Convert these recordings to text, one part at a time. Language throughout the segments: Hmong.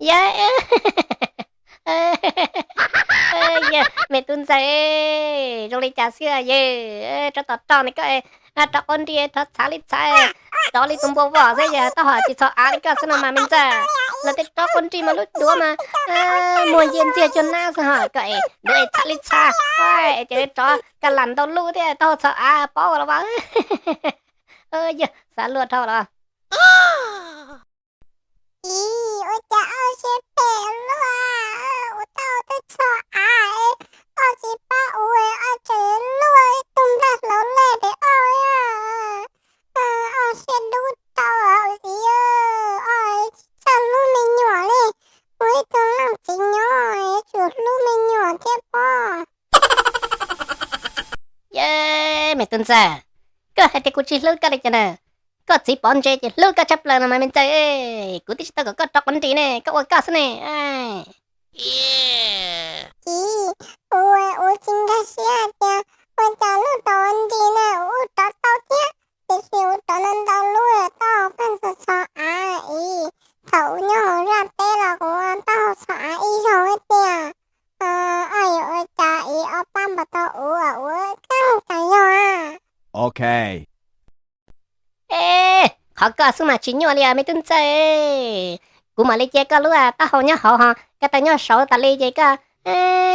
Yog, yog me tub ntxawg, zoo li cas xwb yog rov tom roj ne koj, rov quav nrig rov txhav li txhav, rov li tus npua voj xwb, yog taub hau tsis txhos av li koj xwb no mas me ntxawg. Los tej rov quav nrig mas lub duav mas muag ncia ntxiag cuag nab xwb ho koj es duav es txhav li txhav, es ces rov kaj lam ntau lub thiab taub hau txhos av paub los mas. Yog xav luag dhau los. Ib, ua cas ob siab phem luaj, ua tau twb txhos av, ob tsis pab ua, ob tseem luaj ib tug nrag hlauv lej pem ob. Ob siab dub tau ua txiv, ob tsis txawj hlub me nyuam li, ua ib tug leej txiv nyob yuav tsum hlub me nyuam thiab pob. Yog me tub ntxawg, koj hais tias kuv tsis hlub koj li cas na? Koj txiv pov ntse ces hlub koj tshaj plaws no mas me ntxawg, kuv twb tsis tau kom koj rov quav nrig ne, koj ua koj xwb ne. Txiv, ua ua tsis nkag siab hais tias ua cas lub rov quav nrig na ua rov tau thiab, tiam sis ua rov ntau ntau lub taub hau pheej txhos txhos av ib. Thaum ua nyob hauv zaj teb los kuv ua taub hau txhos av ib zaug ib tiag. Ob yuav ua cas ib, ob pab npam tau ua ua kab tas zog a. Ok. E, qhov koj xwb mas tsis nyuaj li me tub ntxawg. Kuv mam li cia koj lub taub hau nyob hauv ho koj taw nyob saud tas li ces koj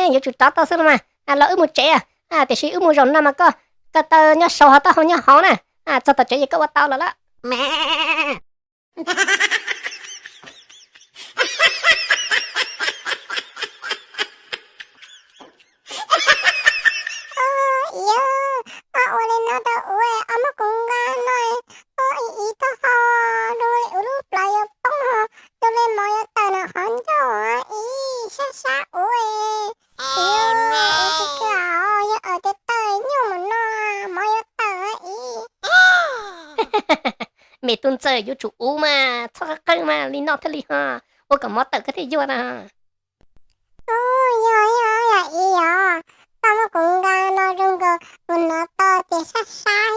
yuav tsum rov tau xwb los mas. Los wb mus tsev, tiam sis wb mus zaum no mas koj, koj taw nyob saud ho taub hau nyob hauv na. Txog tom tsev ces koj ua tau los lawm. Ib, ob ua li no rau ub, ob muab kuv nqa no, ib ib taub hau zoo li ub lub plawv yuav poob ho, zoo li mov yuav tawm nws qhov ncauj ib, sab sab ub. Ib, ub tsis kiag, yog awm tias tawm nyuj mus no, mov yuav tawm ib. Me tub ntxawg yuav tsum ub mas txhob qeeb qeeb mas li no thiaj li ho ua kom mov tawm koj thiaj yuag na. Yog, yog ib yog, koj muab kuv nqa no zoo nkaus kuv hnov tau tias sab sab,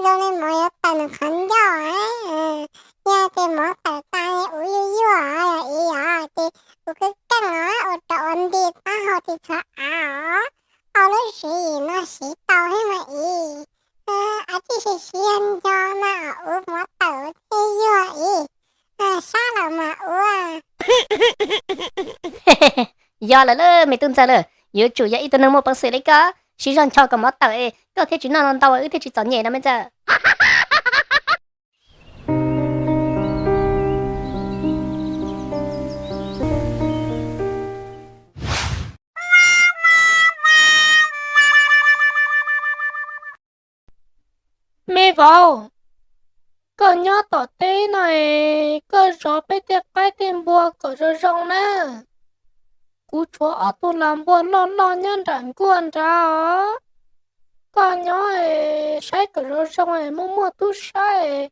zoo li mov yuav tawm nws qhov ncauj. Yog tias mov tawm tas ub yuag yuag yog ib yog ces kuv khwv keej os, ua rau ua nti taub hau tsis txhob av os. Au lub siv yim no siv tau thiab mas ib, av tsis siv siv nco na, ub mov tawm thiaj yuag ib, sab lawm mas ua. Yog lawm lauj me tub ntxawg lauj, yuav tsum yog ib tug neeg muaj peev xwm li koj, siv zog ncho kom mov tawm es koj thiaj tsis noj ntau wb thiaj tsis txom nyem no me ntxawg. Me vauv, koj nyob tom teb no es koj zov peb tej qaib tej npua kom zoo zoo na. Kuv tshuav ob tug lag npua loj loj nyob nram nkuaj nrad os. Koj nyob es saib kom zoo zoo es muaj muaj tub sab es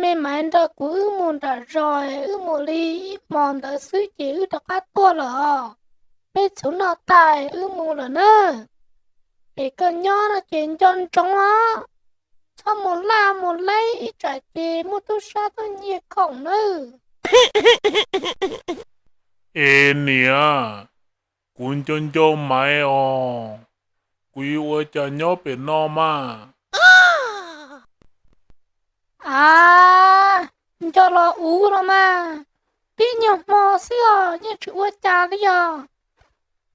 me maiv nrog kuv wb mus nram zos es wb mus li ib hmos ntawd xwb ces wb rov qab tuaj lawm os. Peb txhuv noj tag wb mus lawm na. Es koj nyob no ces nco ntsoov os, txhob mus laj mus leb ib tsam ces muaj tub sab tuaj nyiag khoom nawb. Es niam, kuv nco nco maiv os, kuv yuav ua cas nyob pem no mas. A, nco los ua los mas, tib nyuag hmo xwb os yeej tsis ua cas li os.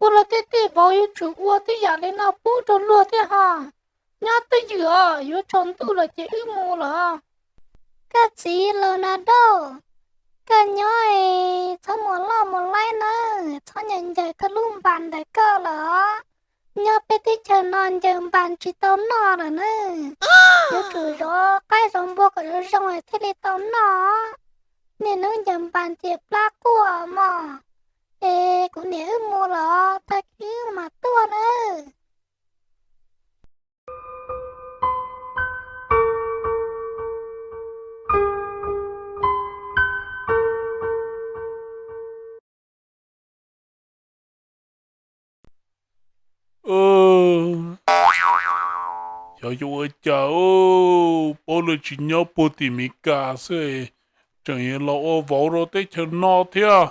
Ua los tej tej vauv yuav tsum ua tej yam li no pub rau luag thiab ho. Nyob twj ywm os, yuav tsaus ntuj lawm ces wb mus lawm. Koj txiv laus na dab, koj nyob es txhob mus loj mus laib nawb, txhob ncaws ncaws koj lub npas ntawm koj lawm os. Nyob peb teb chaws no ncaws npas tsis tau noj lawm nawb. Yuav tsum zov qaib zov npua kom zoo zoo thiaj li tau noj. Niaj hnub ncaws npas ces plab quaj mog. Es kuv niam wb mus los tag kis wb mam tuaj nawb. Xyov yuav ua cas, paub lawv tsis nyob puag tim Mes Kas xwb, tseem yuav los ua vauv rau teb chaws no thiab.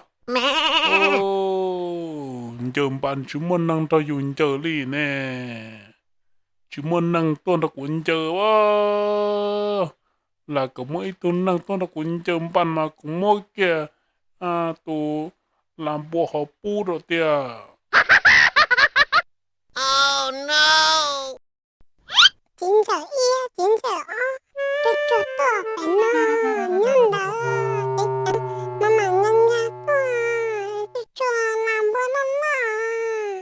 Ncaws npas tsis muaj neeg nrog yus ncaws li ne. Tsis muaj neeg tuaj nrog kuv ncaws a. Lam kom muaj ib tug neeg tuaj nrog kuv ncaws npas mas kuv muab kiag tus las npua hauv pub rau tiag. Txiv ntxawm ib, txiv ntxawm ob, tsuag tsuag tuaj pem no, nyob ntawd pem no mas nyas nyas tuaj, tsuag tsuag las npua loj loj.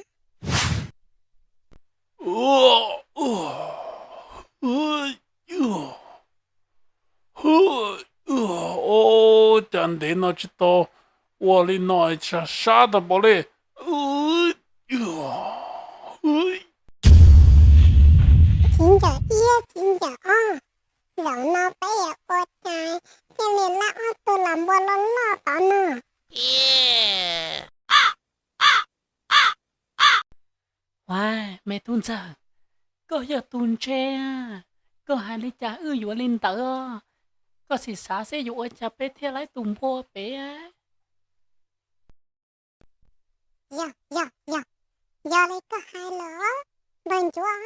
Cas ntev no tsis tau ua li no, sab sab tag npaum li. Txiv ntxawm ib, txiv ntxawm ob, zaum no peb yuav ua cas thiaj li laj ob tug las npua loj loj tod no? Ua, me tub ntxawg, koj yog tus ntse, koj hais li cas wb yuav li ntawd. Koj sim xav seb yuav ua cas peb thiaj laj tus npua pem. Yog, yog, yog, yog li koj hais lawm, npawg ncuav,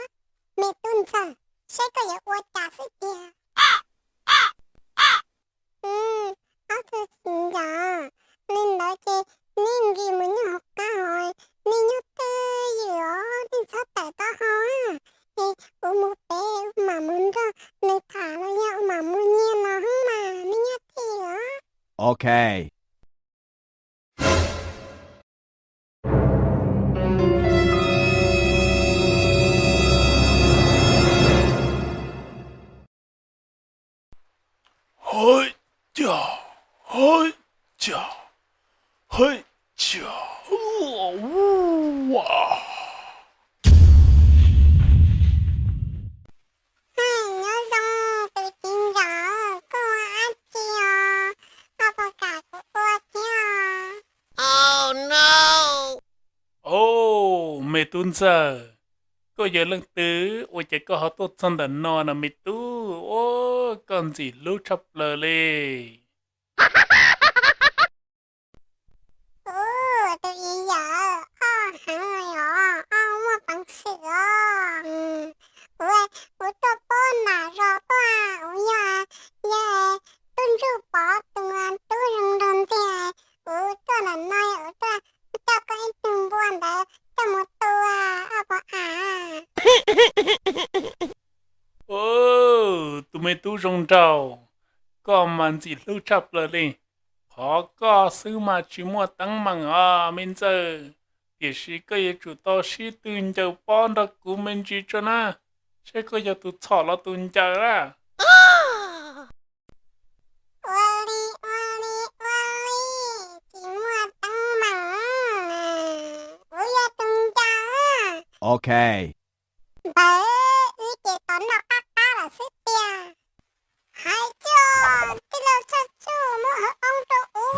me tub ntxawg, saib koj yuav ua cas xwb tiag. Ob tug txiv ntxawm, li ntawd ces nej nqis mus nyob hauv qab hauv, nej nyob twj ywm os, nej txhob tawm taub hau, es kuv mus pem, kuv mam mus nrog nws tham los yog kuv mam mus nyiag los hub mas nej nyob twj ywm os. Ok. Nyob zoo tus txiv ntxawm, koj ua dab tsi os? Koj puas kam kuv ua thiab os? Au, me tub ntxawg, koj yog leej twg ua cas koj ho tuaj txog ntawm no no me tub? Koj ntxim hlub tshaj plaws li. Ub, tus txiv ntxawm, ob heev os, ob muaj peev xwm os. Kuv, kuv tuaj pab nam zos tuaj, kuv yog, yog tub ntsuj pov tus tub zoo nraug ntxiag, kuv tuaj ntawm no kuv tuaj coj koj ib tug npua ntawd coj mus tua, koj puas kam? Tus me tub zoo nraug, koj mas ntxim hlub tshaj plaws li. Qhov koj xwb mas tsis muaj teeb meem os me ntxawg, tiam sis koj yuav tsum tau sib tw ncaws pob nrog kuv me ntsis tso na, seb koj yog tus txhom los tus ncaws lawm. Ua li, ua li, ua li, tsis muaj teeb meem, kuv yog tus ncaws. Ok. Npawg, wb ces tos noj qab qab lawm xwb tiag. Hais tias tij laug Txhaj Txuj muab hawv oob rau kuv.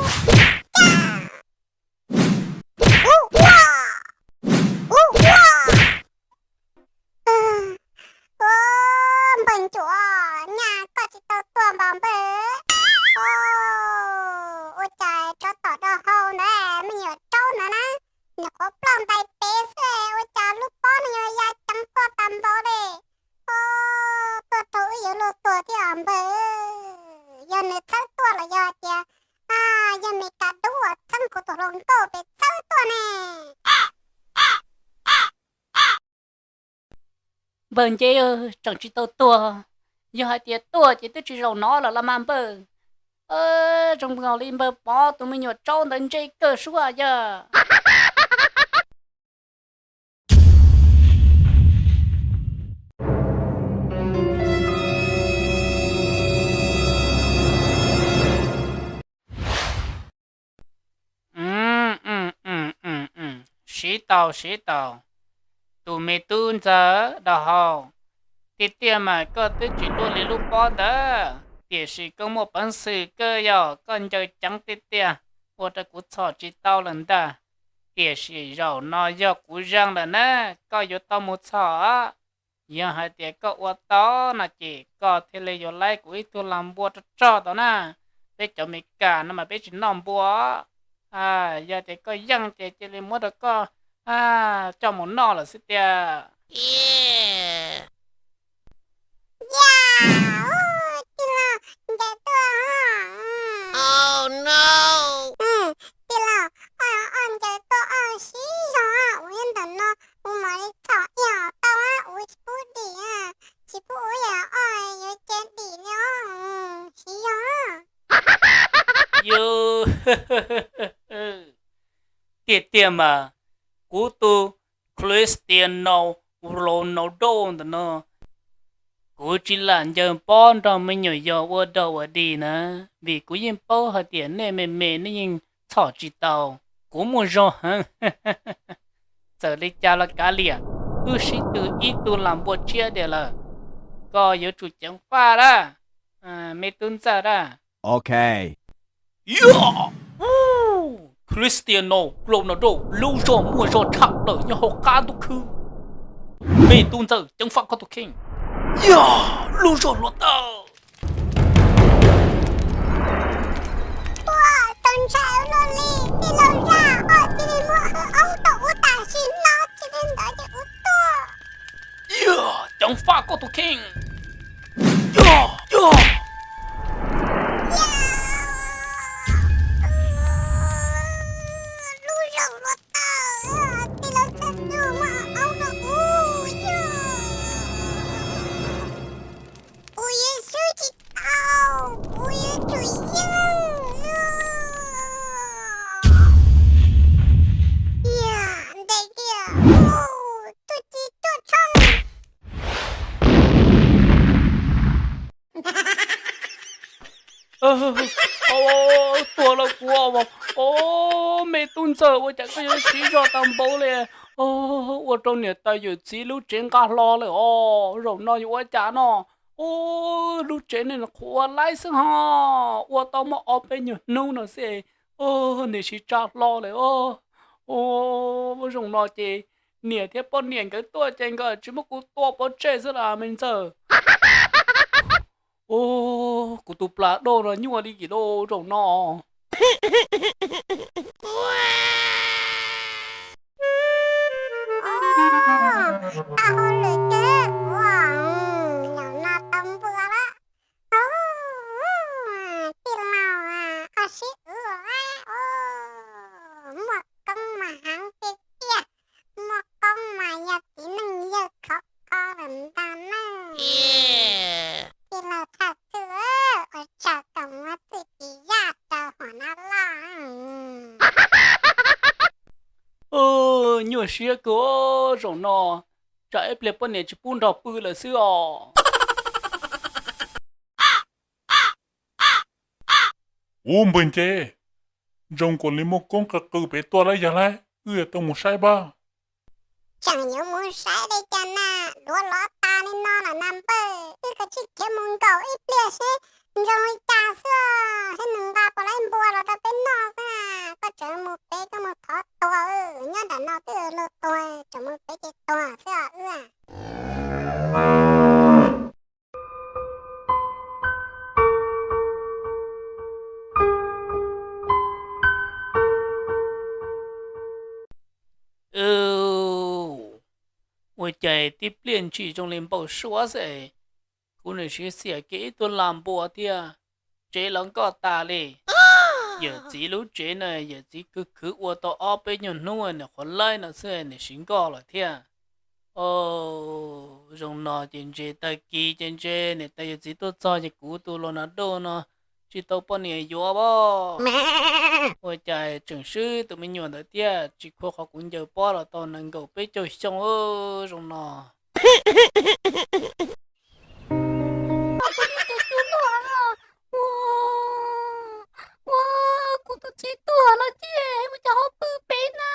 Cas. Ub, ua, ub, ua. Ua, npawg Ncuav, nyaj koj tsis tau tuag npaum npawg. Ua cas tsov tom rau hau ntawd, me nyuam tsaub ntawd na, nyuam qhuav ploj ntais pem xwb, ua cas lub pob no yuav ya ceev tuaj tag npaum li. Tuaj rau wb yuav luag tuag thiab npawg. Yog nws txawb tuaj los yog hais tias yog Mes Kas dub uas txeeb kuv tus hluas nkauj pem txawb tuaj ne. Npawg Nce, tseem tsis tau tuag, yog hais tias tuaj ces twb tsis zaum no lawm los mas npawg. Zoo nkaus li npawg pom tus me nyuam tsaub ntawd ntse kawg suab yog. Siv tau, siv tau, tus me tub ntxawg dau hau. Tiag tiag mas koj twb tsis luaj li lub pob ntawd, tiam sis koj muaj peev xwm kawg, yog koj ncaws ceev tiag tiag, ua rau kuv txhom tsis tau lawm ntag. Tiam sis zaum no yog kuv zeeg lawm na, koj yuav tau mus txhom. Yog hais tias koj ua tau no ces koj thiaj li yuav laib kuv ib tug las npua rog rog tau na. Peb cov Mes Kas no mas peb tsis noj npua. Yog tias koj yeej ces cia li muab rau koj coj mus noj lawm xwb tiag. Yam, tij laug, ncaws tuaj. Tij laug, oj oj ncaws tuaj oj siv zog, ua ib ntawm no kuv mam li txhom ib hom tau, ua tsis pub dim, tsis pub ua yam oj yuav cia dim li os, siv zog. Yus, tiag tiag mas, kuv tus Cristiano Ronaldo ntawm no, kuv tsis lam ncaws pob nrog me nyuam yaus ua dog ua dig na, vim kuv yeej paub hais tias nej me me nej yeej txhom tsis tau, kuv muaj zog heev. Txawm li cas los kav liam, wb sib tw ib tug lam npua tshiab tiag lawm, koj yuav tsum ceev faj lawm, me tub ntxawm lawm. Ok. Yog, Cristiano Ronaldo, lub zog muaj zog tshaj plaws nyob hauv qab ntuj khwb, me tub ntxawm ceev faj koj tus kheej. Yog, lub zog hluav taws. Ua, txaus ntshai ua luaj li, tij laug Zaj, oj cia li muab hwj oob rau kuv tam sim no, tsis li ntawd ces kuv tuag. Yog, ceev faj koj tus kheej. Yog, yog. Lub zog hluav taws, tij laug Zaj, muab hwj oob rau kuv, yog. Kuv yuav swb tsis tau, kuv yuav tsum yeej. Yog, ntes kiag, tuaj ci tuaj tshoob. Tuag lawm kuv. Os, me tub ntxawm, ua cas koj yuav siv zog tau npaum li? Ua rau niam tais yawm txiv lub tsev nqa hlo lawm os. Zaum no yuav ua cas no? Ub, lub tsev no qhuav ua laib xwb ho, ua tau muaj ob peb nyuag hnub no xwb, niam siv tsa hlo lawm os. Ub, zaum no ces niam thiab poj niam nkawd tuaj ces nkawd tsis muab kuv tua pov tseg xwb las me ntxawg. Ub, kuv tus plas doj no nyuaj li kim lauj zaum no. Tau hauj lwm kawg kuv, zaum no tau npua lawm. Tij laug, koj sib ua, muaj koob mas heev tiag tiag, muaj koob mas yog txiv neej yawg khov kho lawm ntag na. Tij laug Thaj Txwj, ua tsaug koj muab txuj ci zaj rau huam nab loj. Nyuaj siab kawg, zaum no tsam ib pliag poj niam tsis pub nrog pw lawm xwb os. Ub npawg Nce, zoo nkaus li muaj koob qw qw pem tuaj lawm yog lauj, wb yuav tau mus saib pab. Tseem yuav mus saib li cas na, duav lov tas li no lawm na npawg, wb kav tsij khiav mus nkaum ib pliag seb zoo li cas xwb, seb nws nqa puas laib npua los rau peb noj xwb. Koj tseem mus pem koj mus thov tuag, nyob nram no twb luag tuag, tseem mus pem ces tuag xwb os wb. Ua cas tib pliag ntshis zoo li npau suav xwb, kuv nim siv xiam kiag ib tug lam npua thiab, tsev los nkoj tas li. Yawm txiv lub tsev na, yawm txiv khwv khwv ua tau ob peb nyuag hnub nim qhuav laib no xwb nim siv nkoj lawm thiab. Zoo no ces ntshe tag kis ces ntshe niam tais yawm txiv tuaj txog ces kuv tus los nas doj no tsis tau poj niam yuav as. Ua cas tseem swb tus me nyuam ntawd thiab, tsis khuv qhov kuv ncaws pob los tau nees nkaum peb caug xyoo zoo no. Ua, kuv tus txiv tuag lawm ces ua cas ho pw pem na?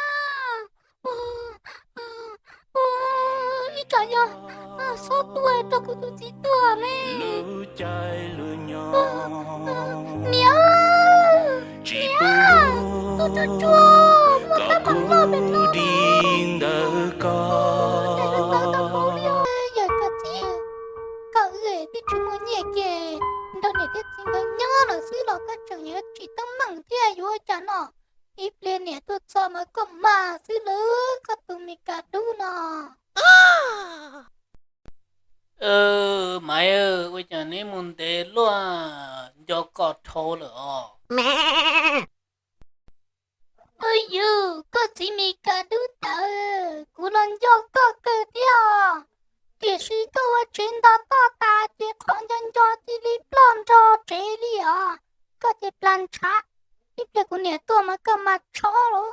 Ua, ib tsam yog xob tua rau kuv tus txiv tuag ne. Niam, niam, tus tsuag tsuag muaj tab meeg loj pem no. Yawm koj txiv, koj wb twb tsis muaj nyiaj ces nrog niam thiab txiv nkawd nyob lawm xwb los koj tseem yuav tsis tab meeg thiab yuav ua cas no? Ib pliag niam tuaj txog mas koj mag xwb lawm koj tus Mes Kas dub no. Maiv, ua cas neb mus ntev luaj, nco koj dhau lawm os. Yus, koj txiv Mes Kas dub tawv, kuv los nco koj kawg thiab os. Tiam sis koj ua tsev nto toj tas ces qhov nco nco cia li ploj nrog tsev li os. Koj ces plas ntshav, ib pliag kuv niam tuaj mas koj mas tshob lawm.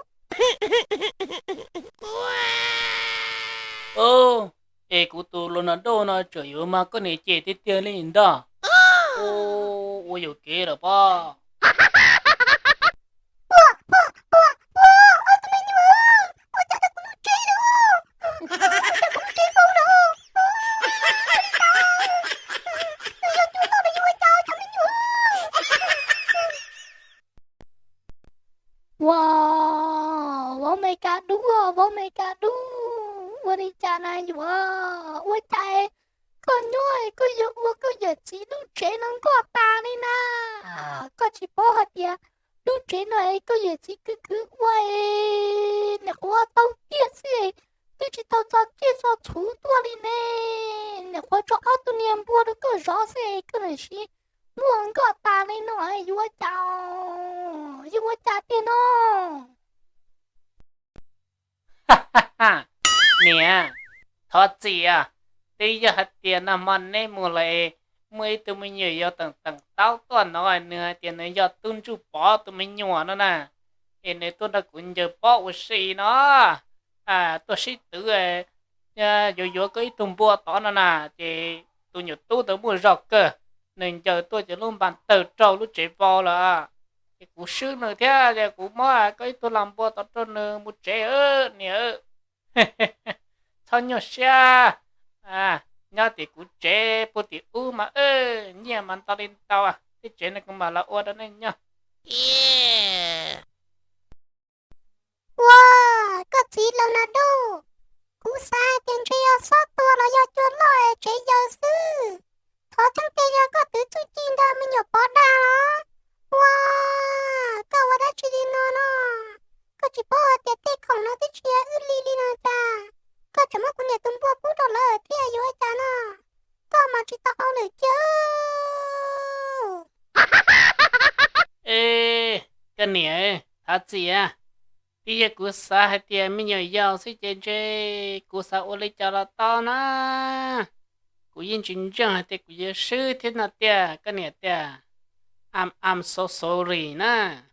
Es kuv tus Leonardo no tseem yuav mag koj niam cem tiag tiag li ntag. Ua yuam kev lawm pob. Ua, vauv Mes Kas dub, vauv Mes Kas dub, ua li cas na yuav? Ua cas koj nyob koj yuav ua koj yawm txiv lub tsev no nkoj tas li na? Koj tsis paub hais tias lub tsev no koj yawm txiv khwv khwv ua, nyuam qhuav tau kiag xwb, twb tsis tau txog kiag txog txhuv tuaj li ne. Nyuam qhuav tso ob tug niag npua rau koj zov xwb koj lam siv muab nkoj tas li no, yuav ua cas, yuav ua cas tiag no? Niam, thov txim, twb yog hais tias nag hmo neb mus lawm, muaj ib tug me nyuam yaus teem teem taub tuaj no, nws hais tias nws yog tub ntsuj pov tus me nyuam no na, es nws tuaj nrog kuv ncaws pob ua si no, tuaj sib twv, yuav yuav koj ib tug npua tod no na, ces tus nyuam tub ntawd muaj zog kawg, nws ncaws tuaj ces lub npas tawg rau lub tsev vau lawm. Ces kuv swb nws thiab ces kuv muab koj ib tug las npua tod rau nws mus tsev niam. Txhob nyuaj siab, nyob tim kuv tsev puag tim ub mas nyiaj mas ntau li ntau, tej tsev no kuv mam los ua rau nej nyob. Ua, koj txiv Leonardo, kuv xav hais tias ntshe yog xob tua los yog cua loj es tsev yaws xwb. Qhov tseeb tiag yog koj twv txuj ci nrog me nyuam pov dag los? Ua, koj ua dab tsi li no no? Koj tsis paub hais tias tej khoom no twb tsis yog wb li li no cas? Koj tseem muab kuv niam tus npua pub rau lawv thiab yuav ua cas no? Koj mas tsis tau hauj lwm kiag. Koj niam, thov txim, twb yog kuv xav hais tias me nyuam yaus xwb ces ntshe kuv xav ua li cas los tau na. Kuv yeej tsis ntseeg hais tias kuv yuav swb thiab no tiag koj niam tiag. I'm, I'm so sorry na.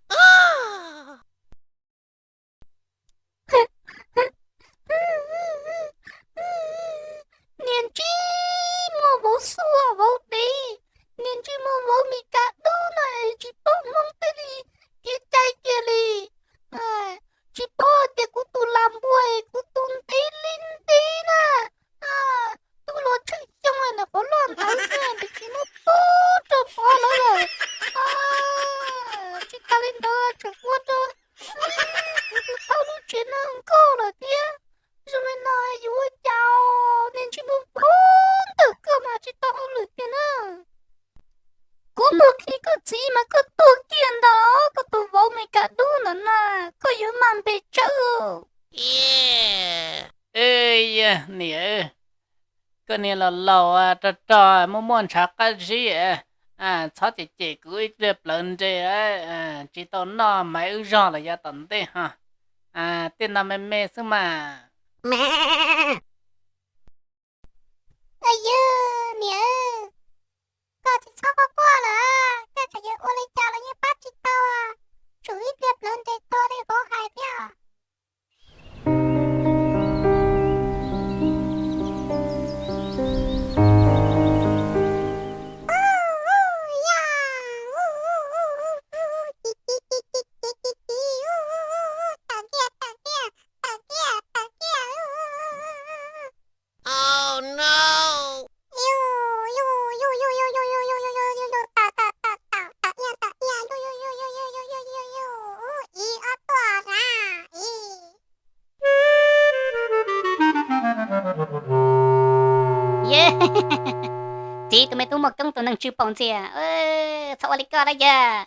Niag ntsej muag vauv xuaj vauv dev, niag ntsej muag vauv Mes Kas dub no es tsis paub Hmoob thiaj li kev cai kiag li. Tsis paub hais tias kuv tus las npua es kuv tus ntev li ntev na, twb los tshwm xyoo nws qhuav loj ntawd xwb nws tsis muab pub rau pov lawv lawm. Tsis tas li ntawd tseem ua rau kuv tus thaub lub tsev no nkauj lawm thiab. Zoo li no yuav ua cas, niag ntsej muag vauv ntawm koj mas tsis tau hauj lwm tiag na. Kuv mus qhia koj txiv mas koj tuag kiag ntag los koj tus vauv Mes Kas dub ntawd na, koj yuav mag npe tsawv. Niam, koj niag laus laus rog rog muaj muaj ntshav qab zib, txhob cem cem kuv ib pliag plawv nres, tsis tau noj mas wb zog los yav tom ntej ho. Tej no me me xwb mas. Yog niam, koj tsis txhob quaj quaj lawm, koj tseem yuav ua li cas los yeej pab tsis tau, tsum ib pliag plawv nres tuag li vauv hais thiab. Txiv, tus me tub muaj koob tus neeg tsw paum ntxias, txhob ua li koj lawm yog.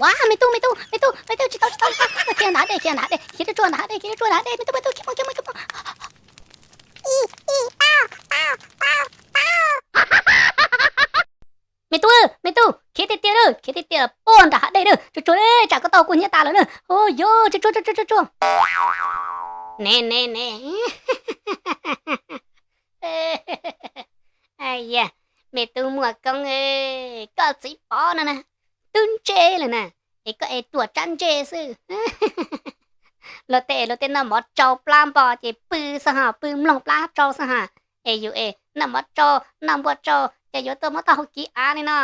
Ua, me tub, me tub, me tub, me tub, tsis tau, tsis tau, tsis tau, khiav ntawm hav dej, khiav ntawm hav dej, khiav tsuag tsuag ntawm hav dej, khiav tsuag tsuag ntawm hav dej, me tub, me tub, khiav mus, khiav mus, khiav mus. Me tub, me tub, khiav tiag tiag lawm, khiav tiag tiag puag nram hav dej lawm, tsuag tsuag, tsam koj tau kuv hnyiab tas lawm na. Ua yog, tsuag tsuag, tsuag tsuag, tsuag tsuag. Ne ne ne. Yog, me tub Muaj Koob, koj txiv Pov no na, twb ntse lawm na, es koj es ruam tsab ntse xwb. Luag tej, luag tej noj mov tsau plab npo ces pw xwb ho, pw mloog plab tsau xwb ho. Es yus es noj mov tsau, noj npua tsau ces yuav tuaj muab taub hau kiv av li no.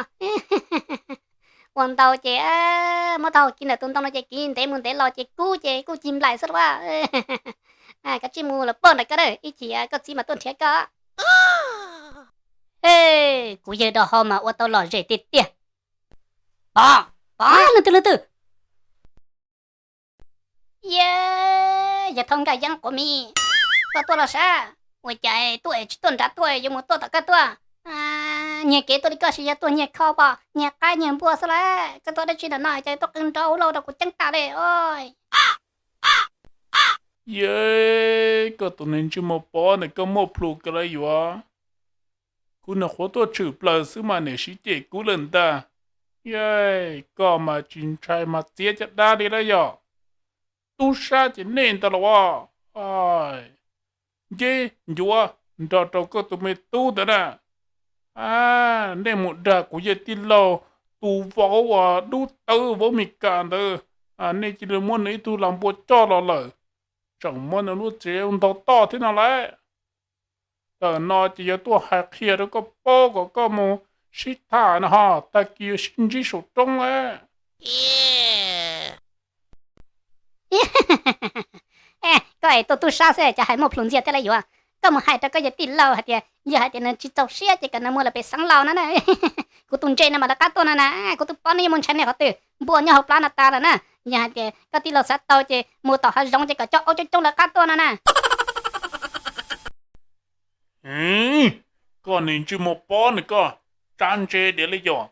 Ua ntau ces muab taub hau kiv ntawm tus ntoo no ces kiv ntev mus ntev los ces kub ces kuj cig nplaim xwb lauj. Kav tsij mus lawm, pog nram koj dawb, ib chim koj txiv mas tuaj nrhiav koj. Kuv yawg dau hau mas ua tau lom zem tiag tiag. Pov, Pov, leej twg, leej twg? Yog Thoob Nkaj Yeeb quav mis, koj tuaj los sav? Ua cas tuaj es tsis tuaj nrad tuaj, yuav mus tuaj tom koj tuaj? Nyiag kev tuaj li koj, sis yog tuaj nyiag kho pom, nyiag qaib nyiag npua xwb las? Koj tuaj dab tsi ntawm no, cas tuaj qw nrov ua luaj rau kuv ceeb tas li os. Yog, koj tus neeg ntsej muag Pov ntawm koj muaj plhus kawg li yuav. Kuv nyuam qhuav tuaj tshwm plaws xwb mas niam siv cem kuv lawm ntag. Yog, koj mas tsis ntshai mas txiav caj dab li lawm yog. Tub sab ces nej ntag los as. Nceb ncuav nrog rau koj tus me tub ntawd na. Nej mus dag kuv yawg tij laug tus vauv uas dub tawv vauv Mes Kas ntawd, nej cia li muab nws ib tug lag npua coj los lawm, tseem muab nws lub tsev ntog toj thiab no lauj. Tawm no ces yuav tuaj hais qhia rau koj paub kom koj mus sib tham no ho, tag kis yuav sib ntsib saum roob lauj. Koj es tuaj tub sab xwb cas hais muaj plhus ntxiag thiab lauj yuav. Koj mus hais rau koj yawg tij laug hais tias yog hais tias nws tsis txaus siab ces kom nws mus lawm pem xeev laus no na. Kuv tus ntse no mas lawv qab tuaj no na, kuv twb paub nws yuav mus ntshai nej qhov twg, npua nyob hauv plab no tas lawm na. Yog hais tias koj tij laug xav tau ces mus tom hav zoov ces kom coj aub coob coob lawv qab tuaj no na. Koj niag ntsej muag Pob ne koj, tsab ntse diav li yom.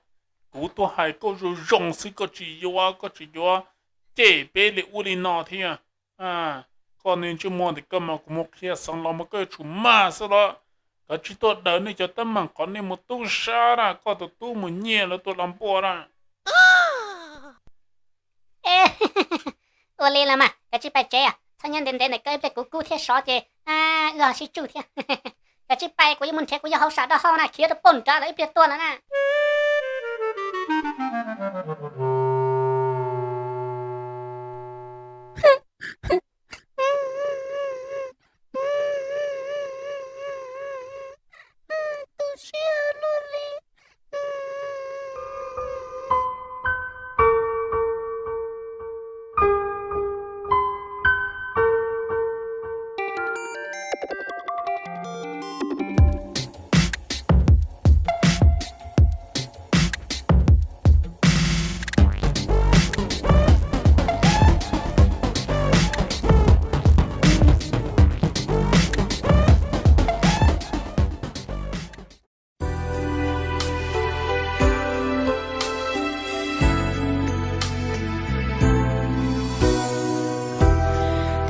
Kuv tuaj hais koj zoo zoo xwb koj tsis yuav, koj tsis yuav cem peb li ub li no thiab. Koj niag ntsej muag ntawm koj mas kuv mus qhia xeev los mas koj yuav tsum mag xwb los. Koj tsis tuaj daws nej cov teeb meem qhov nej mus tub sab na, koj tus tub mus nyiag lawv tus lag npua na. Ua li los mas koj tsis pais tsev, txhob nyob ntev ntev ntawm koj, ib pliag kuv kub thiab sov ces wb ho sib tsuj thiab. Koj tsis pais, kuv yuav mus nrhiav kuv yawg hauv sam dab hau na, khiav rau pem nrad lawm ib pliag tuaj lawm na. Tu siab luaj li.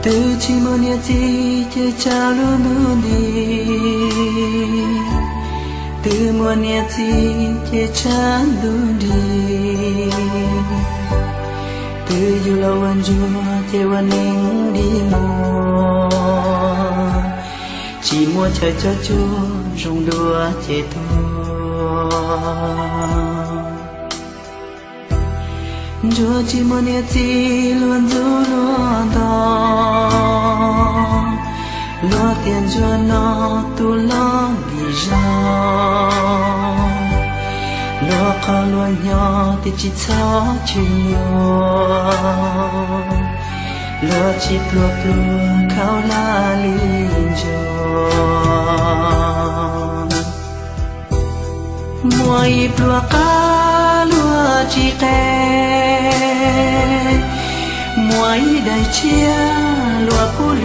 Twb tsis muaj niam txiv ces tshav lub ntuj nti, twb muaj niam txiv ces tshav ntuj nti. Twb yug los ua ntsuag ces ua neeg dig muag, tsis muaj chaw cog cuag zoo dua ces tuag. Ntsuag tsis muaj niam txiv luag ntxub luag ntog, luag tias ntsuag no tus loj nkim zog, luag qhov luag nyo tias tsis txhob chwv luag, luag tsis pluag pluag khaub hlab li ntsuag. Muaj ib pluag qab luag tsis qe, muaj ib daim tshiab luag pub